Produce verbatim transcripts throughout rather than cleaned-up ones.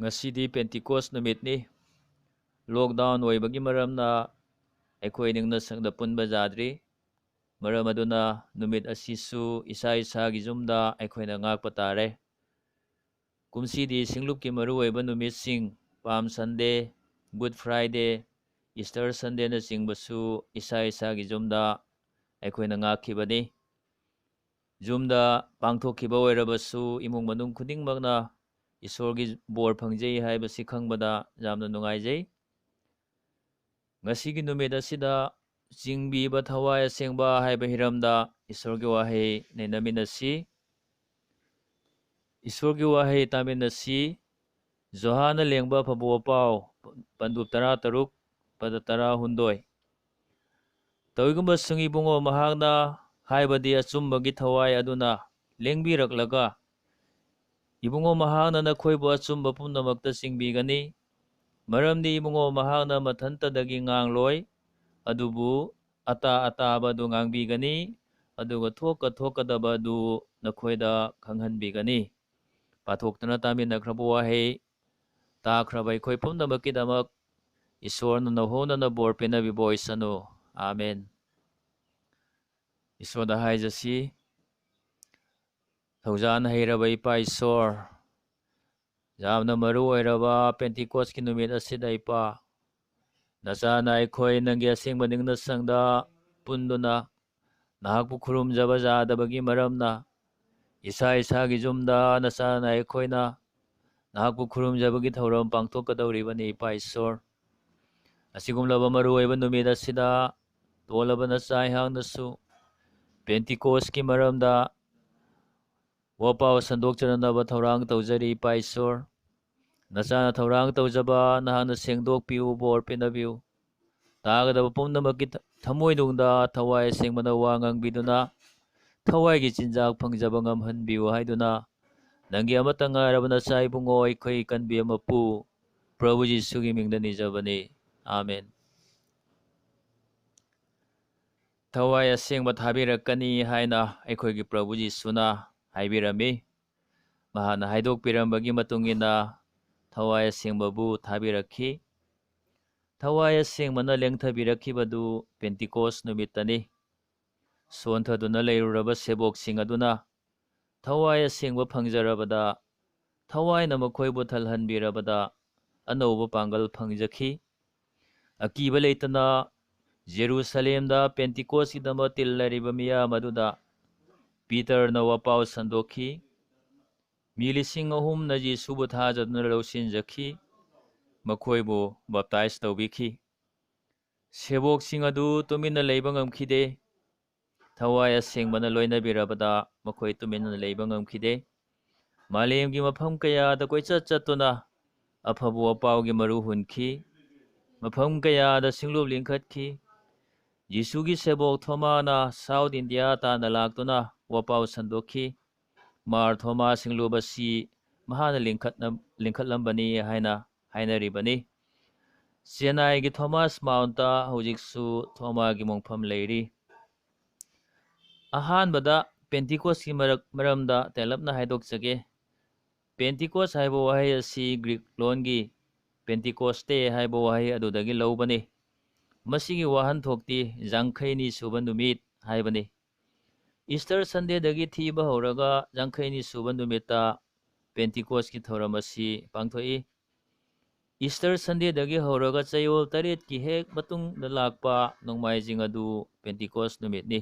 ꯉꯁꯤꯗꯤ Pentecost ꯅꯨꯃꯤꯠꯅꯤ꯫ Lockdown ꯑꯣꯏꯕꯒꯤ ꯃꯔꯝꯅ ꯑꯩꯈꯣꯏ ꯅꯤꯡꯅ ꯁꯪꯗ ꯄꯨꯟꯕ ꯌꯥꯗ꯭ꯔꯤ꯫ ꯃꯔꯝ ꯑꯗꯨꯅ ꯅꯨꯃꯤꯠ ꯑꯁꯤꯁꯨ ꯏꯁꯥ ꯏꯁꯥꯒꯤ ꯌꯨꯝꯗ ꯑꯩꯈꯣꯏꯅ ꯉꯥꯛꯄ ꯇꯥꯔꯦ꯫ ꯀꯨꯝꯁꯤꯗꯤ ꯁꯤꯡꯂꯨꯞꯀꯤ ꯃꯔꯨꯑꯣꯏꯕ ꯅꯨꯃꯤꯠꯁꯤꯡ, Palm Sunday, Good Friday, Easter Sundayꯅꯆꯤꯡꯕꯁꯨ ꯏꯁꯥ ꯏꯁꯥꯒꯤ ꯌꯨꯝꯗ ꯑꯩꯈꯣꯏꯅ ꯉꯥꯛꯈꯤꯕꯅꯤ꯫ ꯌꯨꯝꯗ ꯄꯥꯡꯊꯣꯛꯈꯤꯕ ꯑꯣꯏꯔꯕꯁꯨ ꯏꯃꯨꯡ ꯃꯅꯨꯡ ꯈꯨꯗꯤꯡꯃꯛꯅ ꯏꯁꯣꯔꯒꯤ ꯕꯣꯔ ꯐꯪꯖꯩ ꯍꯥꯏꯕꯁꯤ ꯈꯪꯕꯗ ꯌꯥꯝꯅ ꯅꯨꯡꯉꯥꯏꯖꯩ꯫ ꯉꯁꯤꯒꯤ ꯅꯨꯃꯤꯠ ꯑꯁꯤꯗ ꯆꯤꯡꯕꯤꯕ ꯊꯋꯥꯏ ꯑꯁꯦꯡꯕ ꯍꯥꯏꯕ ꯍꯤꯔꯝꯗ ꯏꯁꯣꯔꯒꯤ ꯋꯥꯍꯩ ꯅꯩꯅꯃꯤꯟꯅꯁꯤ꯫ ꯏꯁꯣꯔꯒꯤ ꯋꯥꯍꯩ ꯇꯥꯃꯤꯟꯅꯁꯤ꯫ ꯖꯣꯍꯥꯟꯅ ꯂꯦꯡꯕ ꯐꯕꯣ ꯄꯥꯎ, ꯄꯟꯗꯨꯞ ꯇꯔꯥꯇꯔꯨꯛ, ꯄꯗ ꯇꯔꯥꯍꯨꯝꯗꯣꯏ꯫ ꯇꯧꯏꯒꯨꯝꯕꯁꯨꯡ ꯏꯕꯨꯡꯉꯣ ꯃꯍꯥꯛꯅ ꯍꯥꯏꯕꯗꯤ ꯑꯆꯨꯝꯕꯒꯤ ꯊꯋꯥꯏ ꯑꯗꯨꯅ ꯂꯦꯡꯕꯤꯔꯛꯂꯒ, ꯏꯕꯨꯡꯉꯣ ꯃꯍꯥꯛꯅ ꯅꯈꯣꯏꯕꯨ ꯑꯆꯨꯝꯕ ꯄꯨꯝꯅꯃꯛꯇ ꯆꯤꯡꯕꯤꯒꯅꯤ꯫ ꯃꯔꯝꯗꯤ ꯏꯕꯨꯡꯉꯣ ꯃꯍꯥꯛꯅ ꯃꯊꯟꯇꯗꯒꯤ ꯉꯥꯡꯂꯣꯏ, ꯑꯗꯨꯕꯨ ꯑꯇꯥ ꯑꯇꯥꯕ ꯑꯗꯨ ꯉꯥꯡꯕꯤꯒꯅꯤ, ꯑꯗꯨꯒ ꯊꯣꯛꯀ ꯊꯣꯛꯀꯗꯕ ꯑꯗꯨ ꯅꯈꯣꯏꯗ ꯈꯪꯍꯟꯕꯤꯒꯅꯤ꯫ ꯄꯥꯊꯣꯛꯇꯨꯅ ꯇꯥꯃꯤꯟꯅꯈ꯭ꯔꯕ ꯋꯥꯍꯩ ꯇꯥꯈ꯭ꯔꯕ ꯑꯩꯈꯣꯏ ꯄꯨꯝꯅꯃꯛꯀꯤꯗꯃꯛ ꯏꯁꯣꯔꯅ ꯅꯧꯍꯧꯅꯅ ꯕꯣꯔ ꯄꯤꯅꯕꯤꯕ ꯑꯣꯏꯁꯅꯨ꯫ ꯑꯥꯃꯦꯟ꯫ ꯏꯁꯣꯔꯗ ꯍꯥꯏꯖꯁꯤ, ꯊꯧꯖꯥꯟ ꯍꯩꯔꯕ ꯏꯄꯥ ꯏꯁꯣꯔ, ꯌꯥꯝꯅ ꯃꯔꯨ ꯑꯣꯏꯔꯕ Pentecost ꯀꯤ ꯅꯨꯃꯤꯠ ꯑꯁꯤꯗ ꯏꯄꯥ, ꯅꯆꯥꯅ ꯑꯩꯈꯣꯏ ꯅꯪꯒꯤ ꯑꯁꯦꯡꯕ ꯅꯤꯡꯅ ꯁꯪꯗ ꯄꯨꯟꯗꯨꯅ ꯅꯍꯥꯛꯄꯨ ꯈꯨꯔꯨꯝꯖꯕ ꯌꯥꯗꯕꯒꯤ ꯃꯔꯝꯅ ꯏꯁꯥ ꯏꯁꯥꯒꯤ ꯌꯨꯝꯗ ꯅꯆꯥꯅ ꯑꯩꯈꯣꯏꯅ ꯅꯍꯥꯛꯄꯨ ꯈꯨꯔꯨꯝꯖꯕꯒꯤ ꯊꯧꯔꯝ ꯄꯥꯡꯊꯣꯛꯀꯗꯧꯔꯤꯕꯅꯤ ꯏꯄꯥ ꯏꯁꯣꯔ꯫ ꯑꯁꯤꯒꯨꯝꯂꯕ ꯃꯔꯨꯑꯣꯏꯕ ꯅꯨꯃꯤꯠ ꯑꯁꯤꯗ ꯇꯣꯜꯂꯕ ꯅꯆꯥ ꯑꯩꯍꯥꯛꯅꯁꯨ Pentecost ꯀꯤ ꯃꯔꯝꯗ ꯋꯥꯄꯥꯎ ꯁꯟꯗꯣꯛꯆꯅꯅꯕ ꯊꯧꯔꯥꯡ ꯇꯧꯖꯔꯤ ꯏꯄꯥ ꯏꯁꯣꯔ꯫ ꯅꯆꯥꯅ ꯊꯧꯔꯥꯡ ꯇꯧꯖꯕ ꯅꯍꯥꯛꯅ ꯁꯦꯡꯗꯣꯛꯄꯤꯌꯨ, ꯕꯣꯔ ꯄꯤꯅꯕꯤꯌꯨ꯫ ꯇꯥꯒꯗꯕ ꯄꯨꯝꯅꯃꯛꯀꯤ ꯊ-, ꯊꯃꯣꯏꯅꯨꯡꯗ ꯊꯋꯥꯏ ꯑꯁꯦꯡꯕꯅ ꯋꯥ ꯉꯥꯡꯕꯤꯗꯨꯅ ꯊꯋꯥꯏꯒꯤ ꯆꯤꯟꯖꯥꯛ ꯐꯪꯖꯕ ꯉꯝꯍꯟꯕꯤꯌꯨ ꯍꯥꯏꯗꯨꯅ ꯅꯪꯒꯤ ꯑꯃꯠꯇ ꯉꯥꯏꯔꯕ ꯅꯆꯥ ꯏꯕꯨꯡꯉꯣ ꯑꯩꯈꯣꯏ ꯀꯟꯕꯤ ꯑꯃꯄꯨ ꯄ꯭ꯔꯚꯨ ꯖꯤꯁꯨꯒꯤ ꯃꯤꯡꯗ ꯅꯤꯖꯕꯅꯤ꯫ ꯑꯥꯃꯦꯟ꯫ ꯊꯋꯥꯏ ꯑꯁꯦꯡꯕ ꯊꯥꯕꯤꯔꯛꯀꯅꯤ ꯍꯥꯏꯅ ꯑꯩꯈꯣꯏꯒꯤ ꯄ꯭ꯔꯚꯨ ꯖꯤꯁꯨꯅ ꯍꯥꯏꯕꯤꯔꯝꯃꯤ꯫ ꯃꯍꯥꯛꯅ ꯍꯥꯏꯗꯣꯛꯄꯤꯔꯝꯕꯒꯤ ꯃꯇꯨꯡ ꯏꯟꯅ ꯊꯋꯥꯏ ꯑꯁꯦꯡꯕꯕꯨ ꯊꯥꯕꯤꯔꯛꯈꯤ꯫ ꯊꯋꯥꯏ ꯑꯁꯦꯡꯕꯅ ꯂꯦꯡꯊꯕꯤꯔꯛꯈꯤꯕꯗꯨ ꯄꯦꯟꯇꯤꯀꯣꯁ ꯅꯨꯃꯤꯠꯇꯅꯤ꯫ ꯁꯣꯟꯊꯗꯨꯅ ꯂꯩꯔꯨꯔꯕ ꯁꯦꯕꯣꯛꯁꯤꯡ ꯑꯗꯨꯅ ꯊꯋꯥꯏ ꯑꯁꯦꯡꯕ ꯐꯪꯖꯔꯕꯗ, ꯊꯋꯥꯏꯅ ꯃꯈꯣꯏꯕꯨ ꯊꯜꯍꯟꯕꯤꯔꯕꯗ, ꯑꯅꯧꯕ ꯄꯥꯡꯒꯜ ꯐꯪꯖꯈꯤ꯫ ꯑꯀꯤꯕ ꯂꯩꯇꯅ ꯖꯦꯔꯨꯁꯂꯦꯝꯗ ꯄꯦꯟꯇꯤꯀꯣꯁꯀꯤꯗꯃꯛ ꯇꯤꯜꯂꯔꯤꯕ ꯃꯤꯌꯥꯝ ꯑꯗꯨꯗ ꯄꯤꯇꯔꯅ ꯋꯥꯄꯥꯎ ꯁꯟꯗꯣꯛꯈꯤ꯫ ꯃꯤ ꯂꯤꯁꯤꯡ ꯑꯍꯨꯝꯅ ꯖꯤꯁꯨꯕꯨ ꯊꯥꯖꯗꯨꯅ ꯂꯧꯁꯤꯟꯖꯈꯤ꯫ ꯃꯈꯣꯏꯕꯨ ꯕꯞꯇꯥꯏꯖ ꯇꯧꯕꯤꯈꯤ꯫ ꯁꯦꯕꯣꯛꯁꯤꯡ ꯑꯗꯨ ꯇꯨꯃꯤꯟꯅ ꯂꯩꯕ ꯉꯝꯈꯤꯗꯦ꯫ ꯊꯋꯥꯏ ꯑꯁꯦꯡꯕꯅ ꯂꯣꯏꯅꯕꯤꯔꯕꯗ ꯃꯈꯣꯏ ꯇꯨꯃꯤꯟꯅ ꯂꯩꯕ ꯉꯝꯈꯤꯗꯦ꯫ ꯃꯥꯂꯦꯝꯒꯤ ꯃꯐꯝ ꯀꯌꯥꯗ ꯀꯣꯏꯆꯠ ꯆꯠꯇꯨꯅ ꯑꯐꯕ ꯋꯥꯄꯥꯎꯒꯤ ꯃꯔꯨ ꯍꯨꯟꯈꯤ꯫ ꯃꯐꯝ ꯀꯌꯥꯗ ꯁꯤꯡꯂꯨꯞ ꯂꯤꯡꯈꯠꯈꯤ꯫ ꯖꯤꯁꯨꯒꯤ ꯁꯦꯕꯣꯛ ꯊꯣꯃꯥꯅ ꯁꯥꯎꯠ ꯏꯟꯗꯤꯌꯥ ꯇꯥꯟꯅ ꯂꯥꯛꯇꯨꯅ ꯋꯥꯄꯥꯎ ꯁꯟꯗꯣꯛꯈꯤ꯫ ꯃꯥꯔ ꯊꯣꯃꯥ ꯁꯤꯡꯂꯨꯞ ꯑꯁꯤ ꯃꯍꯥꯛꯅ ꯂꯤꯡꯈꯠꯅ-, ꯂꯤꯡꯈꯠꯂꯝꯕꯅꯤ ꯍꯥꯏꯅ ꯍꯥꯏꯅꯔꯤꯕꯅꯤ꯫ ꯆꯦꯟꯅꯥꯏꯒꯤ ꯊꯣꯃꯥꯁ ꯃꯥꯎꯟꯇ ꯍꯧꯖꯤꯛꯁꯨ ꯊꯣꯃꯥꯒꯤ ꯃꯣꯡꯐꯝ ꯂꯩꯔꯤ꯫ ꯑꯍꯥꯟꯕꯗ ꯄꯦꯟꯇꯤꯀꯣꯁꯀꯤ ꯃꯔꯛ-, ꯃꯔꯝꯗ ꯇꯦꯜꯂꯞꯅ ꯍꯥꯏꯗꯣꯛꯆꯒꯦ꯫ ꯄꯦꯟꯇꯤꯀꯣꯁ ꯍꯥꯏꯕ ꯋꯥꯍꯩ ꯑꯁꯤ ꯒ꯭ꯔꯤꯛ ꯂꯣꯟꯒꯤ ꯄꯦꯟꯇꯤꯀꯣꯁꯇꯦ ꯍꯥꯏꯕ ꯋꯥꯍꯩ ꯑꯗꯨꯗꯒꯤ ꯂꯧꯕꯅꯤ꯫ ꯃꯁꯤꯒꯤ ꯋꯥꯍꯟꯊꯣꯛꯇꯤ ꯌꯥꯡꯈꯩꯅꯤ ꯁꯨꯕ ꯅꯨꯃꯤꯠ ꯍꯥꯏꯕꯅꯤ꯫ ꯏꯁꯇꯔ ꯁꯟꯗꯦꯗꯒꯤ ꯊꯤꯕ ꯍꯧꯔꯒ ꯌꯥꯡꯈꯩꯅꯤ ꯁꯨꯕ ꯅꯨꯃꯤꯠꯇ ꯄꯦꯟꯇꯤꯀꯣꯁꯀꯤ ꯊꯧꯔꯝ ꯑꯁꯤ ꯄꯥꯡꯊꯣꯛꯏ꯫ ꯏꯁꯇꯔ ꯁꯟꯗꯦꯗꯒꯤ ꯍꯧꯔꯒ ꯆꯌꯣꯜ ꯇꯔꯦꯠꯀꯤ ꯍꯦꯛ ꯃꯇꯨꯡꯗ ꯂꯥꯛꯄ ꯅꯣꯡꯃꯥꯏꯖꯤꯡ ꯑꯗꯨ ꯄꯦꯟꯇꯤꯀꯣꯁ ꯅꯨꯃꯤꯠꯅꯤ꯫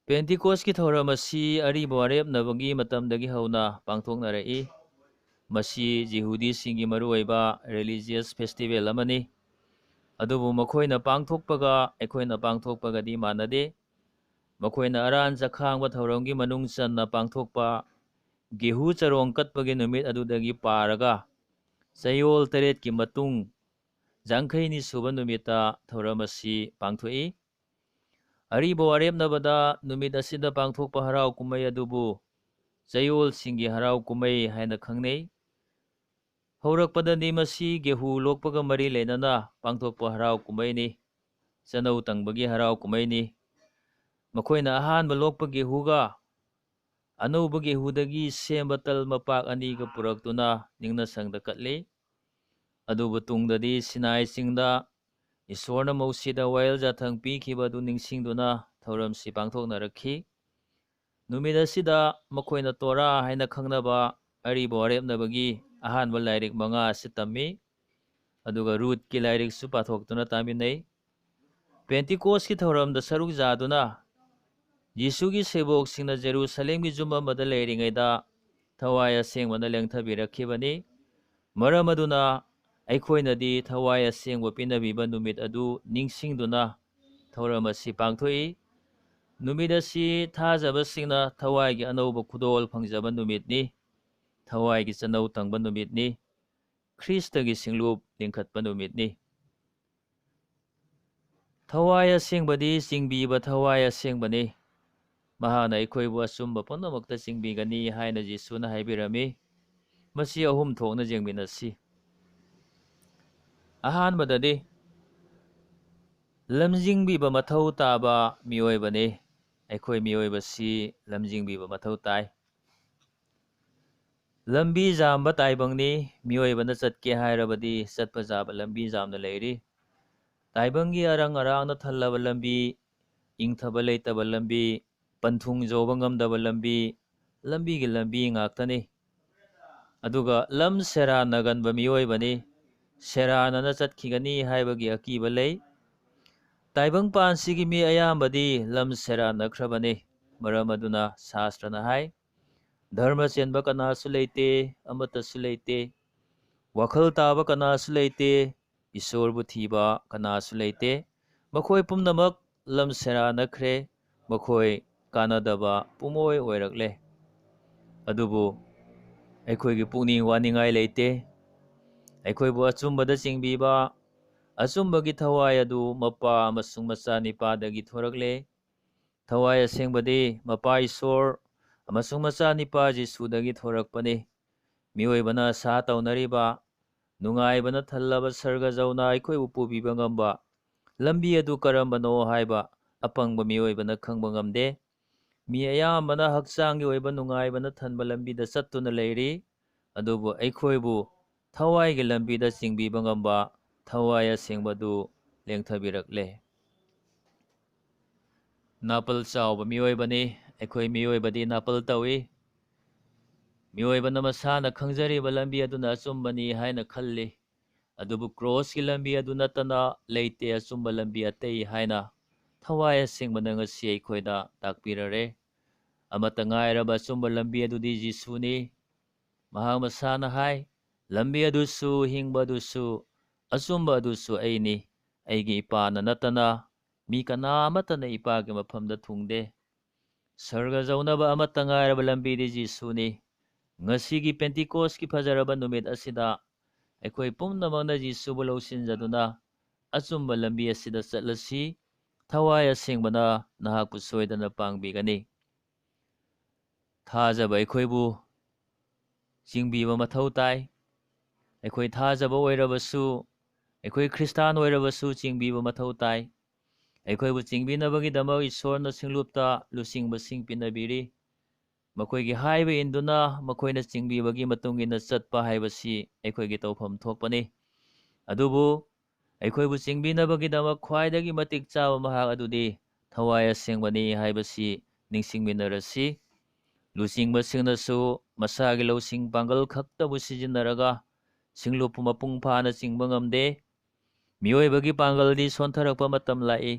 ꯄꯦꯟꯇꯤꯀꯣꯁꯀꯤ ꯊꯧꯔꯝ ꯑꯁꯤ ꯑꯔꯤꯕ ꯋꯥꯔꯦꯞꯅꯕꯒꯤ ꯃꯇꯝꯗꯒꯤ ꯍꯧꯅ ꯄꯥꯡꯊꯣꯛꯅꯔꯛꯏ꯫ ꯃꯁꯤ ꯖꯤꯍꯨꯗꯤꯁꯤꯡꯒꯤ ꯃꯔꯨꯑꯣꯏꯕ ꯔꯤꯂꯤꯖꯤꯌꯁ ꯐꯦꯁꯇꯤꯚꯦꯜ ꯑꯃꯅꯤ꯫ ꯑꯗꯨꯕꯨ ꯃꯈꯣꯏꯅ ꯄꯥꯡꯊꯣꯛꯄꯒ ꯑꯩꯈꯣꯏꯅ ꯄꯥꯡꯊꯣꯛꯄꯒꯗꯤ ꯃꯥꯟꯅꯗꯦ꯫ ꯃꯈꯣꯏꯅ ꯑꯔꯥꯟ ꯆꯈꯥꯡꯕ ꯊꯧꯔꯝꯒꯤ ꯃꯅꯨꯡ ꯆꯟꯅ ꯄꯥꯡꯊꯣꯛꯄ ꯒꯦꯍꯨ ꯆꯔꯣꯡ ꯀꯠꯄꯒꯤ ꯅꯨꯃꯤꯠ ꯑꯗꯨꯗꯒꯤ ꯄꯥꯔꯒ ꯆꯌꯣꯜ ꯇꯔꯦꯠꯀꯤ ꯃꯇꯨꯡ ꯌꯥꯡꯈꯩꯅꯤ ꯁꯨꯕ ꯅꯨꯃꯤꯠꯇ ꯊꯧꯔꯝ ꯑꯁꯤ ꯄꯥꯡꯊꯣꯛꯏ꯫ ꯑꯔꯤꯕ ꯋꯥꯔꯦꯞꯅꯕꯗ ꯅꯨꯃꯤꯠ ꯑꯁꯤꯗ ꯄꯥꯡꯊꯣꯛꯄ ꯍꯔꯥꯎ ꯀꯨꯝꯍꯩ ꯑꯗꯨꯕꯨ ꯆꯌꯣꯜꯁꯤꯡꯒꯤ ꯍꯔꯥꯎ ꯀꯨꯝꯍꯩ ꯍꯥꯏꯅ ꯈꯪꯅꯩ꯫ ꯍꯧꯔꯛꯄꯗꯗꯤ ꯃꯁꯤ ꯒꯦꯍꯨ ꯂꯣꯛꯄꯒ ꯃꯔꯤ ꯂꯩꯅꯅ ꯄꯥꯡꯊꯣꯛꯄ ꯍꯔꯥꯎ ꯀꯨꯝꯍꯩꯅꯤ꯫ ꯆꯅꯧ ꯇꯪꯕꯒꯤ ꯍꯔꯥꯎ ꯀꯨꯝꯍꯩꯅꯤ꯫ ꯃꯈꯣꯏꯅ ꯑꯍꯥꯟꯕ ꯂꯣꯛꯄ ꯒꯦꯍꯨꯒ ꯑꯅꯧꯕ ꯒꯦꯍꯨꯗꯒꯤ ꯁꯦꯝꯕ ꯇꯜ ꯃꯄꯥꯛ ꯑꯅꯤꯒ ꯄꯨꯔꯛꯇꯨꯅ ꯅꯤꯡꯅꯁꯪꯗ ꯀꯠꯂꯤ꯫ ꯑꯗꯨꯕꯨ ꯇꯨꯡꯗꯗꯤ ꯁꯤꯅꯥꯏ ꯆꯤꯡꯗ ꯏꯁꯣꯔꯅ ꯃꯧꯁꯤꯗ ꯋꯥꯌꯦꯜ ꯌꯥꯊꯪ ꯄꯤꯈꯤꯕ ꯑꯗꯨ ꯅꯤꯡꯁꯤꯡꯗꯨꯅ ꯊꯧꯔꯝꯁꯤ ꯄꯥꯡꯊꯣꯛꯅꯔꯛꯈꯤ꯫ ꯅꯨꯃꯤꯠ ꯑꯁꯤꯗ ꯃꯈꯣꯏꯅ ꯇꯣꯔꯥ ꯍꯥꯏꯅ ꯈꯪꯅꯕ ꯑꯔꯤꯕ ꯋꯥꯔꯦꯞꯅꯕꯒꯤ ꯑꯍꯥꯟꯕ ꯂꯥꯏꯔꯤꯛ ꯃꯉꯥ ꯑꯁꯤ ꯇꯝꯃꯤ, ꯑꯗꯨꯒ ꯔꯨꯠꯀꯤ ꯂꯥꯏꯔꯤꯛꯁꯨ ꯄꯥꯊꯣꯛꯇꯨꯅ ꯇꯥꯃꯤꯟꯅꯩ꯫ ꯄꯦꯟꯇꯤꯀꯣꯁꯀꯤ ꯊꯧꯔꯝꯗ ꯁꯔꯨꯛ ꯌꯥꯗꯨꯅ ꯌꯤꯁꯨꯒꯤ ꯁꯦꯕꯣꯛꯁꯤꯡꯅ ꯖꯦꯔꯨꯁꯂꯦꯝꯒꯤ ꯌꯨꯝ ꯑꯃꯗ ꯂꯩꯔꯤꯉꯩꯗ ꯊꯋꯥꯏ ꯑꯁꯦꯡꯕꯅ ꯂꯦꯡꯊꯕꯤꯔꯛꯈꯤꯕꯅꯤ꯫ ꯃꯔꯝ ꯑꯗꯨꯅ ꯑꯩꯈꯣꯏꯅꯗꯤ ꯊꯋꯥꯏ ꯑꯁꯦꯡꯕ ꯄꯤꯅꯕꯤꯕ ꯅꯨꯃꯤꯠ ꯑꯗꯨ ꯅꯤꯡꯁꯤꯡꯗꯨꯅ ꯊꯧꯔꯝ ꯑꯁꯤ ꯄꯥꯡꯊꯣꯛꯏ꯫ ꯅꯨꯃꯤꯠ ꯑꯁꯤ ꯊꯥꯖꯕꯁꯤꯡꯅ ꯊꯋꯥꯏꯒꯤ ꯑꯅꯧꯕ ꯈꯨꯗꯣꯜ ꯐꯪꯖꯕ ꯅꯨꯃꯤꯠꯅꯤ꯫ ꯊꯋꯥꯏꯒꯤ ꯆꯅꯧ ꯇꯪꯕ ꯅꯨꯃꯤꯠꯅꯤ꯫ ꯈ꯭ꯔꯤꯁꯇꯒꯤ ꯁꯤꯡꯂꯨꯞ ꯂꯤꯡꯈꯠꯄ ꯅꯨꯃꯤꯠꯅꯤ꯫ ꯊꯋꯥꯏ ꯑꯁꯦꯡꯕꯗꯤ ꯆꯤꯡꯕꯤꯕ ꯊꯋꯥꯏ ꯑꯁꯦꯡꯕꯅꯤ꯫ ꯃꯍꯥꯛꯅ ꯑꯩꯈꯣꯏꯕꯨ ꯑꯆꯨꯝꯕ ꯄꯨꯝꯅꯃꯛꯇ ꯆꯤꯡꯕꯤꯒꯅꯤ ꯍꯥꯏꯅ ꯖꯤꯁꯨꯅ ꯍꯥꯏꯕꯤꯔꯝꯃꯤ꯫ ꯃꯁꯤ ꯑꯍꯨꯝ ꯊꯣꯛꯅ ꯌꯦꯡꯃꯤꯟꯅꯁꯤ꯫ ꯑꯍꯥꯟꯕꯗꯗꯤ, ꯂꯝꯖꯤꯡꯕꯤꯕ ꯃꯊꯧ ꯇꯥꯕ ꯃꯤꯑꯣꯏꯕꯅꯤ꯫ ꯑꯩꯈꯣꯏ ꯃꯤꯑꯣꯏꯕꯁꯤ ꯂꯝꯖꯤꯡꯕꯤꯕ ꯃꯊꯧ ꯇꯥꯏ꯫ ꯂꯝꯕꯤ ꯌꯥꯝꯕ ꯇꯥꯏꯕꯪꯅꯤ꯫ ꯃꯤꯑꯣꯏꯕꯅ ꯆꯠꯀꯦ ꯍꯥꯏꯔꯕꯗꯤ ꯆꯠꯄ ꯌꯥꯕ ꯂꯝꯕꯤ ꯌꯥꯝꯅ ꯂꯩꯔꯤ꯫ ꯇꯥꯏꯕꯪꯒꯤ ꯑꯔꯪ ꯑꯔꯥꯛꯅ ꯊꯜꯂꯕ ꯂꯝꯕꯤ, ꯏꯪꯊꯕ ꯂꯩꯇꯕ ꯂꯝꯕꯤ, ꯄꯟꯊꯨꯡ ꯌꯧꯕ ꯉꯝꯗꯕ ꯂꯝꯕꯤ, ꯂꯝꯕꯤꯒꯤ ꯂꯝꯕꯤ ꯉꯥꯛꯇꯅꯤ꯫ ꯑꯗꯨꯒ ꯂꯝ ꯁꯦꯔꯥꯟꯅꯒꯟꯕ ꯃꯤꯑꯣꯏꯕꯅꯤ꯫ ꯁꯦꯔꯥꯟꯅꯅ ꯆꯠꯈꯤꯒꯅꯤ ꯍꯥꯏꯕꯒꯤ ꯑꯀꯤꯕ ꯂꯩ꯫ ꯇꯥꯏꯕꯪ ꯄꯥꯟꯁꯤꯒꯤ ꯃꯤ ꯑꯌꯥꯝꯕꯗꯤ ꯂꯝ ꯁꯦꯔꯥꯟꯅꯈ꯭ꯔꯕꯅꯤ꯫ ꯃꯔꯝ ꯑꯗꯨꯅ ꯁꯥꯁꯇ꯭ꯔꯅ ꯍꯥꯏ, "ꯙꯔꯃ ꯆꯦꯟꯕ ꯀꯅꯥꯁꯨ ꯂꯩꯇꯦ, ꯑꯃꯠꯇꯁꯨ ꯂꯩꯇꯦ꯫ ꯋꯥꯈꯜ ꯇꯥꯕ ꯀꯅꯥꯁꯨ ꯂꯩꯇꯦ, ꯏꯁꯣꯔꯕꯨ ꯊꯤꯕ ꯀꯅꯥꯁꯨ ꯂꯩꯇꯦ꯫ ꯃꯈꯣꯏ ꯄꯨꯝꯅꯃꯛ ꯂꯝ ꯁꯦꯔꯥꯟꯅꯈ꯭ꯔꯦ, ꯃꯈꯣꯏ ꯀꯥꯟꯅꯗꯕ ꯄꯨꯝꯑꯣꯏ ꯑꯣꯏꯔꯛꯂꯦ꯫" ꯑꯗꯨꯕꯨ ꯑꯩꯈꯣꯏꯒꯤ ꯄꯨꯛꯅꯤꯡ ꯋꯥꯅꯤꯡꯉꯥꯏ ꯂꯩꯇꯦ꯫ ꯑꯩꯈꯣꯏꯕꯨ ꯑꯆꯨꯝꯕꯗ ꯆꯤꯡꯕꯤꯕ, ꯑꯆꯨꯝꯕꯒꯤ ꯊꯋꯥꯏ ꯑꯗꯨ ꯃꯄꯥ ꯑꯃꯁꯨꯡ ꯃꯆꯥꯅꯤꯄꯥꯗꯒꯤ ꯊꯣꯔꯛꯂꯦ꯫ ꯊꯋꯥꯏ ꯑꯁꯦꯡꯕꯗꯤ ꯃꯄꯥ ꯏꯁꯣꯔ ꯑꯃꯁꯨꯡ ꯃꯆꯥꯅꯤꯄꯥ ꯖꯤꯁꯨꯗꯒꯤ ꯊꯣꯔꯛꯄꯅꯤ꯫ ꯃꯤꯑꯣꯏꯕꯅ ꯑꯁꯥ ꯇꯧꯅꯔꯤꯕ, ꯅꯨꯡꯉꯥꯏꯕꯅ ꯊꯜꯂꯕ ꯁꯔꯒ ꯌꯧꯅ ꯑꯩꯈꯣꯏꯕꯨ ꯄꯨꯕꯤꯕ ꯉꯝꯕ ꯂꯝꯕꯤ ꯑꯗꯨ ꯀꯔꯝꯕꯅꯣ ꯍꯥꯏꯕ ꯑꯄꯪꯕ ꯃꯤꯑꯣꯏꯕꯅ ꯈꯪꯕ ꯉꯝꯗꯦ꯫ ꯃꯤ ꯑꯌꯥꯝꯕꯅ ꯍꯛꯆꯥꯡꯒꯤ ꯑꯣꯏꯕ ꯅꯨꯡꯉꯥꯏꯕꯅ ꯊꯟꯕ ꯂꯝꯕꯤꯗ ꯆꯠꯇꯨꯅ ꯂꯩꯔꯤ, ꯑꯗꯨꯕꯨ ꯑꯩꯈꯣꯏꯕꯨ ꯊꯋꯥꯏꯒꯤ ꯂꯝꯕꯤꯗ ꯆꯤꯡꯕꯤꯕ ꯉꯝꯕ ꯊꯋꯥꯏ ꯑꯁꯦꯡꯕꯗꯨ ꯂꯦꯡꯊꯕꯤꯔꯛꯂꯦ꯫ ꯅꯥꯄꯜ ꯆꯥꯎꯕ ꯃꯤꯑꯣꯏꯕꯅꯤ꯫ ꯑꯩꯈꯣꯏ ꯃꯤꯑꯣꯏꯕꯗꯤ ꯅꯥꯄꯜ ꯇꯧꯏ꯫ ꯃꯤꯑꯣꯏꯕꯅ ꯃꯁꯥꯅ ꯈꯪꯖꯔꯤꯕ ꯂꯝꯕꯤ ꯑꯗꯨꯅ ꯑꯆꯨꯝꯕꯅꯤ ꯍꯥꯏꯅ ꯈꯜꯂꯤ꯫ ꯑꯗꯨꯕꯨ ꯀ꯭ꯔꯣꯁꯀꯤ ꯂꯝꯕꯤ ꯑꯗꯨ ꯅꯠꯇꯅ ꯂꯩꯇꯦ ꯑꯆꯨꯝꯕ ꯂꯝꯕꯤ ꯑꯇꯩ ꯍꯥꯏꯅ ꯊꯋꯥꯏ ꯑꯁꯦꯡꯕꯅ ꯉꯁꯤ ꯑꯩꯈꯣꯏꯗ ꯇꯥꯛꯄꯤꯔꯔꯦ꯫ ꯑꯃꯠꯇ ꯉꯥꯏꯔꯕ ꯑꯆꯨꯝꯕ ꯂꯝꯕꯤ ꯑꯗꯨꯗꯤ ꯖꯤꯁꯨꯅꯤ꯫ ꯃꯍꯥꯛ ꯃꯁꯥꯅ ꯍꯥꯏ, "ꯂꯝꯕꯤ ꯑꯗꯨꯁꯨ, ꯍꯤꯡꯕ ꯑꯗꯨꯁꯨ, ꯑꯆꯨꯝꯕ ꯑꯗꯨꯁꯨ ꯑꯩꯅꯤ꯫ ꯑꯩꯒꯤ ꯏꯄꯥꯅ ꯅꯠꯇꯅ ꯃꯤ ꯀꯅꯥ ꯑꯃꯠꯇꯅ ꯏꯄꯥꯒꯤ ꯃꯐꯝꯗ ꯊꯨꯡꯗꯦ꯫" ꯁꯔꯒ ꯌꯧꯅꯕ ꯑꯃꯠꯇ ꯉꯥꯏꯔꯕ ꯂꯝꯕꯤꯗꯤ ꯖꯤꯁꯨꯅꯤ꯫ ꯉꯁꯤꯒꯤ ꯄꯦꯟꯇꯤꯀꯣꯁꯀꯤ ꯐꯖꯔꯕ ꯅꯨꯃꯤꯠ ꯑꯁꯤꯗ ꯑꯩꯈꯣꯏ ꯄꯨꯝꯅꯃꯛꯅ ꯖꯤꯁꯨꯕꯨ ꯂꯧꯁꯤꯟꯖꯗꯨꯅ ꯑꯆꯨꯝꯕ ꯂꯝꯕꯤ ꯑꯁꯤꯗ ꯆꯠꯂꯁꯤ꯫ ꯊꯋꯥꯏ ꯑꯁꯦꯡꯕꯅ ꯅꯍꯥꯛꯄꯨ ꯁꯣꯏꯗꯅ ꯄꯥꯡꯕꯤꯒꯅꯤ꯫ ꯊꯥꯖꯕ ꯑꯩꯈꯣꯏꯕꯨ ꯆꯤꯡꯕꯤꯕ ꯃꯊꯧ ꯇꯥꯏ꯫ ꯑꯩꯈꯣꯏ ꯊꯥꯖꯕ ꯑꯣꯏꯔꯕꯁꯨ, ꯑꯩꯈꯣꯏ ꯈ꯭ꯔꯤꯁꯇꯥꯟ ꯑꯣꯏꯔꯕꯁꯨ ꯆꯤꯡꯕꯤꯕ ꯃꯊꯧ ꯇꯥꯏ꯫ ꯑꯩꯈꯣꯏꯕꯨ ꯆꯤꯡꯕꯤꯅꯕꯒꯤꯗꯃꯛ ꯏꯁꯣꯔꯅ ꯁꯤꯡꯂꯨꯞꯇ ꯂꯨꯆꯤꯡꯕꯁꯤꯡ ꯄꯤꯅꯕꯤꯔꯤ꯫ ꯃꯈꯣꯏꯒꯤ ꯍꯥꯏꯕ ꯏꯟꯗꯨꯅ ꯃꯈꯣꯏꯅ ꯆꯤꯡꯕꯤꯕꯒꯤ ꯃꯇꯨꯡ ꯏꯟꯅ ꯆꯠꯄ ꯍꯥꯏꯕꯁꯤ ꯑꯩꯈꯣꯏꯒꯤ ꯇꯧꯐꯝ ꯊꯣꯛꯄꯅꯤ꯫ ꯑꯗꯨꯕꯨ ꯑꯩꯈꯣꯏꯕꯨ ꯆꯤꯡꯕꯤꯅꯕꯒꯤꯗꯃꯛ ꯈ꯭ꯋꯥꯏꯗꯒꯤ ꯃꯇꯤꯛ ꯆꯥꯕ ꯃꯍꯥꯛ ꯑꯗꯨꯗꯤ ꯊꯋꯥꯏ ꯑꯁꯦꯡꯕꯅꯤ ꯍꯥꯏꯕꯁꯤ ꯅꯤꯡꯁꯤꯡꯃꯤꯟꯅꯔꯁꯤ꯫ ꯂꯨꯆꯤꯡꯕꯁꯤꯡꯅꯁꯨ ꯃꯁꯥꯒꯤ ꯂꯧꯁꯤꯡ ꯄꯥꯡꯒꯜ ꯈꯛꯇꯕꯨ ꯁꯤꯖꯤꯟꯅꯔꯒ ꯁꯤꯡꯂꯨꯞꯄꯨ ꯃꯄꯨꯡ ꯐꯥꯅ ꯆꯤꯡꯕ ꯉꯝꯗꯦ꯫ ꯃꯤꯑꯣꯏꯕꯒꯤ ꯄꯥꯡꯒꯜꯗꯤ ꯁꯣꯟꯊꯔꯛꯄ ꯃꯇꯝ ꯂꯥꯛꯏ꯫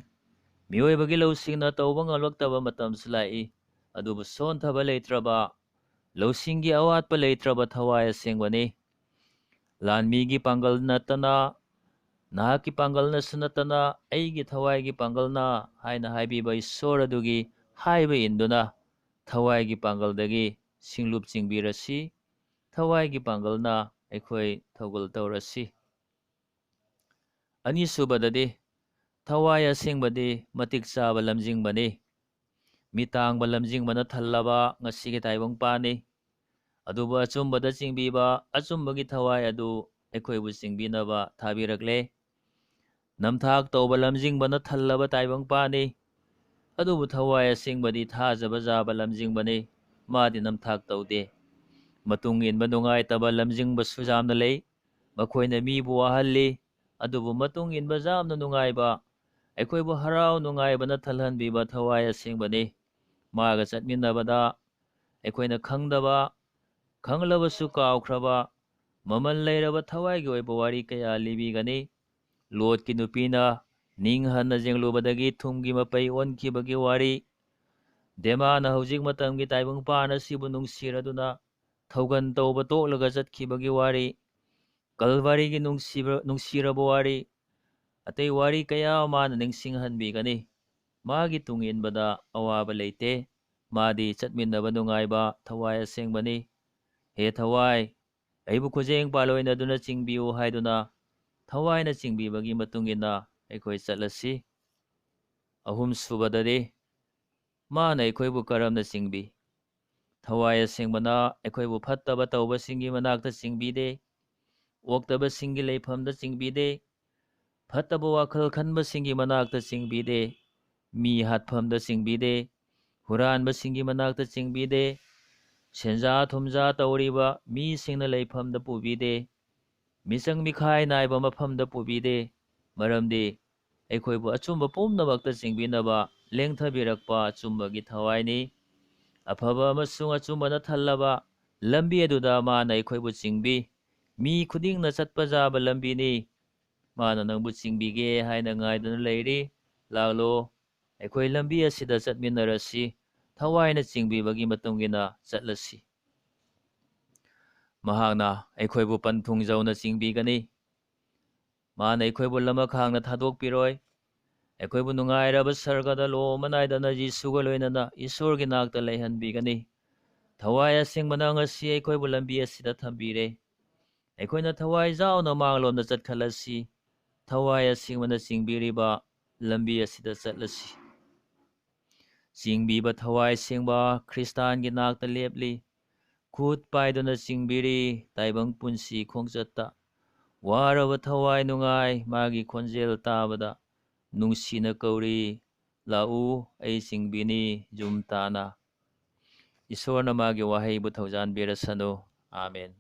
ꯃꯤꯑꯣꯏꯕꯒꯤ ꯂꯧꯁꯤꯡꯅ ꯇꯧꯕ ꯉꯝꯂꯛꯇꯕ ꯃꯇꯝꯁꯨ ꯂꯥꯛꯏ꯫ ꯑꯗꯨꯕꯨ ꯁꯣꯟꯊꯕ ꯂꯩꯇ꯭ꯔꯕ, ꯂꯧꯁꯤꯡꯒꯤ ꯑꯋꯥꯠꯄ ꯂꯩꯇ꯭ꯔꯕ ꯊꯋꯥꯏ ꯑꯁꯦꯡꯕꯅꯤ꯫ ꯂꯥꯟꯃꯤꯒꯤ ꯄꯥꯡꯒꯜ ꯅꯠꯇꯅ, ꯅꯍꯥꯛꯀꯤ ꯄꯥꯡꯒꯜꯅꯁꯨ ꯅꯠꯇꯅ, ꯑꯩꯒꯤ ꯊꯋꯥꯏꯒꯤ ꯄꯥꯡꯒꯜꯅ ꯍꯥꯏꯅ ꯍꯥꯏꯕꯤꯕ ꯏꯁꯣꯔ ꯑꯗꯨꯒꯤ ꯍꯥꯏꯕ ꯏꯟꯗꯨꯅ ꯊꯋꯥꯏꯒꯤ ꯄꯥꯡꯒꯜꯗꯒꯤ ꯁꯤꯡꯂꯨꯞ ꯆꯤꯡꯕꯤꯔꯁꯤ꯫ ꯊꯋꯥꯏꯒꯤ ꯄꯥꯡꯒꯜꯅ ꯑꯩꯈꯣꯏ ꯊꯧꯒꯜ ꯇꯧꯔꯁꯤ꯫ ꯑꯅꯤꯁꯨꯕꯗꯗꯤ, ꯊꯋꯥꯏ ꯑꯁꯦꯡꯕꯗꯤ ꯃꯇꯤꯛ ꯆꯥꯕ ꯂꯝꯖꯤꯡꯕꯅꯤ꯫ ꯃꯤꯇꯥꯡꯕ ꯂꯝꯖꯤꯡꯕꯅ ꯊꯜꯂꯕ ꯉꯁꯤꯒꯤ ꯇꯥꯏꯕꯪꯄꯥꯟꯅꯤ꯫ ꯑꯗꯨꯕꯨ ꯑꯆꯨꯝꯕꯗ ꯆꯤꯡꯕꯤꯕ ꯑꯆꯨꯝꯕꯒꯤ ꯊꯋꯥꯏ ꯑꯗꯨ ꯑꯩꯈꯣꯏꯕꯨ ꯆꯤꯡꯕꯤꯅꯕ ꯊꯥꯕꯤꯔꯛꯂꯦ꯫ ꯅꯝꯊꯥꯛ ꯇꯧꯕ ꯂꯝꯖꯤꯡꯕꯅ ꯊꯜꯂꯕ ꯇꯥꯏꯕꯪꯄꯥꯟꯅꯤ꯫ ꯑꯗꯨꯕꯨ ꯊꯋꯥꯏ ꯑꯁꯦꯡꯕꯗꯤ ꯊꯥꯖꯕ ꯌꯥꯕ ꯂꯝꯖꯤꯡꯕꯅꯤ꯫ ꯃꯥꯗꯤ ꯅꯝꯊꯥꯛ ꯇꯧꯗꯦ꯫ ꯃꯇꯨꯡ ꯏꯟꯕ ꯅꯨꯡꯉꯥꯏꯇꯕ ꯂꯝꯖꯤꯡꯕꯁꯨ ꯌꯥꯝꯅ ꯂꯩ꯫ ꯃꯈꯣꯏꯅ ꯃꯤꯕꯨ ꯋꯥꯍꯜꯂꯤ, ꯑꯗꯨꯕꯨ ꯃꯇꯨꯡ ꯏꯟꯕ ꯌꯥꯝꯅ ꯅꯨꯡꯉꯥꯏꯕ, ꯑꯩꯈꯣꯏꯕꯨ ꯍꯔꯥꯎ ꯅꯨꯡꯉꯥꯏꯕꯅ ꯊꯜꯍꯟꯕꯤꯕ ꯊꯋꯥꯏ ꯑꯁꯦꯡꯕꯅꯤ꯫ ꯃꯥꯒ ꯆꯠꯃꯤꯟꯅꯕꯗ ꯑꯩꯈꯣꯏꯅ ꯈꯪꯗꯕ, ꯈꯪꯂꯕꯁꯨ ꯀꯥꯎꯈ꯭ꯔꯕ, ꯃꯃꯜ ꯂꯩꯔꯕ ꯊꯋꯥꯏꯒꯤ ꯑꯣꯏꯕ ꯋꯥꯔꯤ ꯀꯌꯥ ꯂꯤꯕꯤꯒꯅꯤ꯫ ꯂꯣꯠꯀꯤ ꯅꯨꯄꯤꯅ ꯅꯤꯡ ꯍꯟꯅ ꯌꯦꯡꯂꯨꯕꯗꯒꯤ ꯊꯨꯝꯒꯤ ꯃꯄꯩ ꯑꯣꯟꯈꯤꯕꯒꯤ ꯋꯥꯔꯤ, ꯗꯦꯃꯥꯅ ꯍꯧꯖꯤꯛ ꯃꯇꯝꯒꯤ ꯇꯥꯏꯕꯪꯄꯥꯟ ꯑꯁꯤꯕꯨ ꯅꯨꯡꯁꯤꯔꯗꯨꯅ ꯊꯧꯒꯟ ꯇꯧꯕ ꯇꯣꯛꯂꯒ ꯆꯠꯈꯤꯕꯒꯤ ꯋꯥꯔꯤ, ꯀꯜꯚꯔꯤꯒꯤ ꯅꯨꯡꯁꯤꯕ-, ꯅꯨꯡꯁꯤꯔꯕ ꯋꯥꯔꯤ, ꯑꯇꯩ ꯋꯥꯔꯤ ꯀꯌꯥ ꯃꯥꯅ ꯅꯤꯡꯁꯤꯡꯍꯟꯕꯤꯒꯅꯤ꯫ ꯃꯥꯒꯤ ꯇꯨꯡ ꯏꯟꯕꯗ ꯑꯋꯥꯕ ꯂꯩꯇꯦ꯫ ꯃꯥꯗꯤ ꯆꯠꯃꯤꯟꯅꯕ ꯅꯨꯡꯉꯥꯏꯕ ꯊꯋꯥꯏ ꯑꯁꯦꯡꯕꯅꯤ꯫ "ꯍꯦ ꯊꯋꯥꯏ, ꯑꯩꯕꯨ ꯈꯨꯖꯦꯡ ꯄꯥꯜꯂꯣꯏꯅꯗꯨꯅ ꯆꯤꯡꯕꯤꯌꯨ" ꯍꯥꯏꯗꯨꯅ ꯊꯋꯥꯏꯅ ꯆꯤꯡꯕꯤꯕꯒꯤ ꯃꯇꯨꯡ ꯏꯟꯅ ꯑꯩꯈꯣꯏ ꯆꯠꯂꯁꯤ꯫ ꯑꯍꯨꯝ ꯁꯨꯕꯗꯗꯤ, ꯃꯥꯅ ꯑꯩꯈꯣꯏꯕꯨ ꯀꯔꯝꯅ ꯆꯤꯡꯕꯤ? ꯊꯋꯥꯏ ꯑꯁꯦꯡꯕꯅ ꯑꯩꯈꯣꯏꯕꯨ ꯐꯠꯇꯕ ꯇꯧꯕꯁꯤꯡꯒꯤ ꯃꯅꯥꯛꯇ ꯆꯤꯡꯕꯤꯗꯦ, ꯑꯣꯛꯇꯕꯁꯤꯡꯒꯤ ꯂꯩꯐꯝꯗ ꯆꯤꯡꯕꯤꯗꯦ, ꯐꯠꯇꯕ ꯋꯥꯈꯜ ꯈꯟꯕꯁꯤꯡꯒꯤ ꯃꯅꯥꯛꯇ ꯆꯤꯡꯕꯤꯗꯦ, ꯃꯤ ꯍꯥꯠꯐꯝꯗ ꯆꯤꯡꯕꯤꯗꯦ, ꯍꯨꯔꯥꯟꯕꯁꯤꯡꯒꯤ ꯃꯅꯥꯛꯇ ꯆꯤꯡꯕꯤꯗꯦ, ꯁꯦꯟꯖꯥ ꯊꯨꯝꯖꯥ ꯇꯧꯔꯤꯕ ꯃꯤꯁꯤꯡꯅ ꯂꯩꯐꯝꯗ ꯄꯨꯕꯤꯗꯦ, ꯃꯤꯆꯪ ꯃꯤꯈꯥꯏ ꯅꯥꯏꯕ ꯃꯐꯝꯗ ꯄꯨꯕꯤꯗꯦ꯫ ꯃꯔꯝꯗꯤ ꯑꯩꯈꯣꯏꯕꯨ ꯑꯆꯨꯝꯕ ꯄꯨꯝꯅꯃꯛꯇ ꯆꯤꯡꯕꯤꯅꯕ ꯂꯦꯡꯊꯕꯤꯔꯛꯄ ꯑꯆꯨꯝꯕꯒꯤ ꯊꯋꯥꯏꯅꯤ꯫ ꯑꯐꯕ ꯑꯃꯁꯨꯡ ꯑꯆꯨꯝꯕꯅ ꯊꯜꯂꯕ ꯂꯝꯕꯤ ꯑꯗꯨꯗ ꯃꯥꯅ ꯑꯩꯈꯣꯏꯕꯨ ꯆꯤꯡꯕꯤ꯫ ꯃꯤ ꯈꯨꯗꯤꯡꯅ ꯆꯠꯄ ꯌꯥꯕ ꯂꯝꯕꯤꯅꯤ꯫ ꯃꯥꯅ ꯅꯪꯕꯨ ꯆꯤꯡꯕꯤꯒꯦ ꯍꯥꯏꯅ ꯉꯥꯏꯗꯨꯅ ꯂꯩꯔꯤ꯫ ꯂꯥꯛꯂꯣ, ꯑꯩꯈꯣꯏ ꯂꯝꯕꯤ ꯑꯁꯤꯗ ꯆꯠꯃꯤꯟꯅꯔꯁꯤ꯫ ꯊꯋꯥꯏꯅ ꯆꯤꯡꯕꯤꯕꯒꯤ ꯃꯇꯨꯡ ꯏꯟꯅ ꯆꯠꯂꯁꯤ꯫ ꯃꯍꯥꯛꯅ ꯑꯩꯈꯣꯏꯕꯨ ꯄꯟꯊꯨꯡ ꯌꯧꯅ ꯆꯤꯡꯕꯤꯒꯅꯤ꯫ ꯃꯥꯅ ꯑꯩꯈꯣꯏꯕꯨ ꯂꯃꯈꯥꯡꯗ ꯊꯥꯗꯣꯛꯄꯤꯔꯣꯏ꯫ ꯑꯩꯈꯣꯏꯕꯨ ꯅꯨꯡꯉꯥꯏꯔꯕ ꯁꯔꯒꯗ ꯂꯣꯝꯕ ꯅꯥꯏꯗꯅ ꯖꯤꯁꯨꯒ ꯂꯣꯏꯅꯅ ꯏꯁꯣꯔꯒꯤ ꯅꯥꯛꯇ ꯂꯩꯍꯟꯕꯤꯒꯅꯤ꯫ ꯊꯋꯥꯏ ꯑꯁꯦꯡꯕꯅ ꯉꯁꯤ ꯑꯩꯈꯣꯏꯕꯨ ꯂꯝꯕꯤ ꯑꯁꯤꯗ ꯊꯝꯕꯤꯔꯦ꯫ ꯑꯩꯈꯣꯏꯅ ꯊꯋꯥꯏ ꯌꯥꯎꯅ ꯃꯥꯡꯂꯣꯝꯗ ꯆꯠꯈꯠꯂꯁꯤ꯫ ꯊꯋꯥꯏ ꯑꯁꯦꯡꯕꯅ ꯆꯤꯡꯕꯤꯔꯤꯕ ꯂꯝꯕꯤ ꯑꯁꯤꯗ ꯆꯠꯂꯁꯤ꯫ ꯆꯤꯡꯕꯤꯕ ꯊꯋꯥꯏ ꯁꯦꯡꯕ ꯈ꯭ꯔꯤꯁꯇꯥꯟꯒꯤ ꯅꯥꯛꯇ ꯂꯦꯞꯂꯤ꯫ ꯈꯨꯠ ꯄꯥꯏꯗꯨꯅ ꯆꯤꯡꯕꯤꯔꯤ ꯇꯥꯏꯕꯪ ꯄꯨꯟꯁꯤ ꯈꯣꯡꯆꯠꯇ꯫ ꯋꯥꯔꯕ ꯊꯋꯥꯏ ꯅꯨꯡꯉꯥꯏ ꯃꯥꯒꯤ ꯈꯣꯟꯖꯦꯜ ꯇꯥꯕꯗ꯫ ꯅꯨꯡꯁꯤꯅ ꯀꯧꯔꯤ, ꯂꯥꯛꯎ, ꯑꯩ ꯆꯤꯡꯕꯤꯅꯤ ꯖꯨꯝ ꯇꯥꯅ꯫ ꯏꯁꯣꯔꯅ ꯃꯥꯒꯤ ꯋꯥꯍꯩꯕꯨ ꯊꯧꯖꯥꯟꯕꯤꯔꯁꯅꯨ꯫ ꯑꯥꯃꯦꯟ꯫